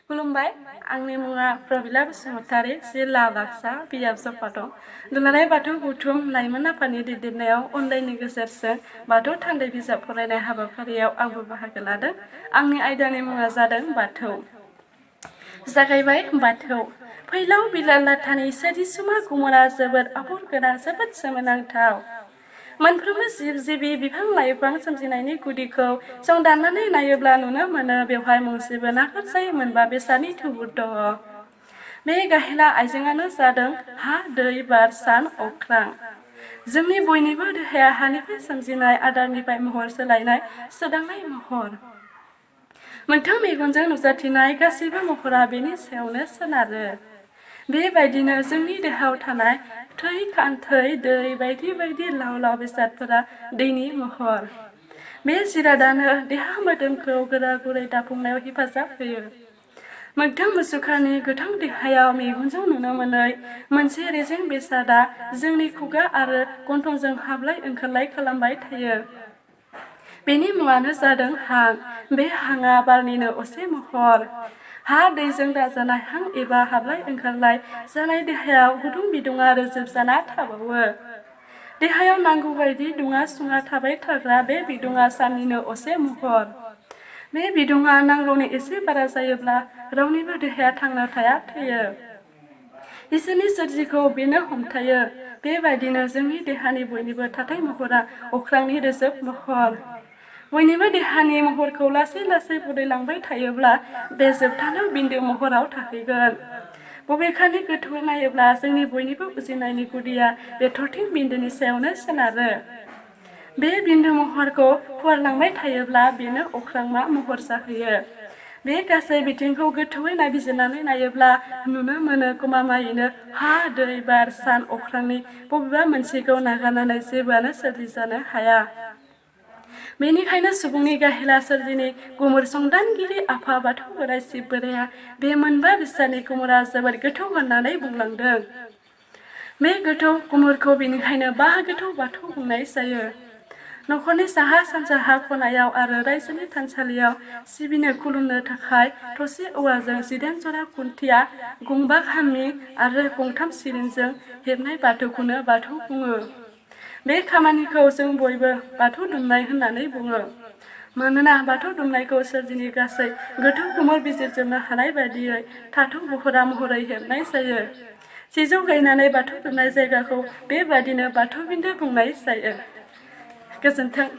खुलुमबाय आंनि मुङा प्रबिला बसुमतारी जिल्ला बाक्सा बियाब सपादं दुलाराय बाथौ बुथुम लाइमोन आफादनि दैदेननायाव अनलाइननि गेजेरजों बाथौ थान्दै बिजाब फरायनाय हाबाफारियाव आंबो बाहागो लादों। आंनि आयदानि मुङा जादों बाथौ। जागायबाय बाथौ। फैलाव बिलाल लाथानि सोरजिसुमा गुमुरा जोबोद आगर गोनां, जोबोद सोमोनांथाव। मोनफ्रोमबो जिब जिबि बिफां लाइफां सोमजिनायनि गुदिखौ जों दाननानै नायोब्ला नुनो मोनो बेवहाय मोनसेबो नागारजायै मोनबा बेसादनि थुबुर दङ। बे गाहेला आइजेंआनो जादों हा, दै, बार, सान, अख्रां। जोंनि बयनिबो देहाया हानिफ्राय सोमजिनाय आदारनिफ्राय महर सोलायनाय सोदांनाय महर। मोगथां मेगनजों नुजाथिनाय गासैबो महरा बेनि सायावनो सोनारो। बेबायदिनो जोंनि देहायाव थानाय थै, खान्थै, दै बायदि बायदि लाव लाव बेसादफोरा दैनि महर। बे जिरादानो देहा मोदोमखौ गोरा गुरै दाफुंनायाव हेफाजाब होयो। मोगथां मुसुखानि गोथां देहायाव मेगनजों नुनो मोनै मोनसे रेजें बेसादा जोंनि खुगा आरो गन्थंजों हाबलाय ओंखारलाय खालामबाय थायो। बेनि मुङानो जादों हां। बे हांआ बारनिनो असे महर। हा दैजों दाजानाय हां एबा हाबलाय ओंखारलाय जानाय देहायाव गुदुं बिदुङा रोजोब जाना थाबावो। देहायाव नांगौ बायदि दुङा सुङा थाबाय थाग्रा बे बिदुङा साननिनो असे महर। बे बिदुङा नांगौनि एसे बारा जायोब्ला रावनिबो देहाया थांना थाया, थैयो। इसोरनि सोरजिखौ बेनो हमथायो। बेबायदिनो जोंनि देहानि बयनिबो थाथाय महरा अख्रांनि रोजोब महर। बयनिबो देहानि महरखौ लासै लासै बुदैलांबाय थायोब्ला बे जोबथानायाव बिन्दो महराव थाहैगोन। बबेखानि गोथौयै नायोब्ला जोंनि बयनिबो बुजिनायनि गुदिया बे थरथिं बिन्दोनि सायावनो सोनारो। बे बिन्दो महरखौ फुवारलांबाय थायोब्ला बेनो अख्रांमा महर जाहैयो। बे गासै बिथिंखौ गोथौयै नायबिजिरनानै नायोब्ला नुनो मोनो गमामायैनो हा, दै, बार, सान, अख्रांनि बबेबा मोनसेखौ नागारनानै जेबोआनो सोरजिजानो हाया। बेनिखायनो सुबुंनि गाहेला सोरजिनि गुमुर संदानगिरि आफा बाथौ बोराइ शिब बोराइया बे मोनबा बेसादनि गुमुरा जोबोद गोथौ होननानै बुंलांदों। बे गोथौ गुमुरखौ बेनिखायनो गोथौ बाथौ बुंनाय जायो। नखरनि साहा सानजाहा खनायाव आरो रायजोनि थानसालियाव सिबिनो खुलुमनो थाखाय थसे औवाजों 18 जरा खुन्थिया, गंबा खामि आरो गंथाम सिरिंजों हेबनाय बाथौखौनो बाथौ बुङो। बे खामानिखौ जों बयबो बाथौ दुमनाय होननानै बुङो। मानोना बाथौ दुमनायखौ सोरजिनि गासै गोथौ गुमुर बिजिरजोबनो हानाय बायदियै थाथौ बहरा महरै हेबनाय जायो। सिजौ गायनानै बाथौ दुमनाय जायगाखौ बेबादिनो बाथौ बिन्दो बुंनाय जायो। गोजोन्थों।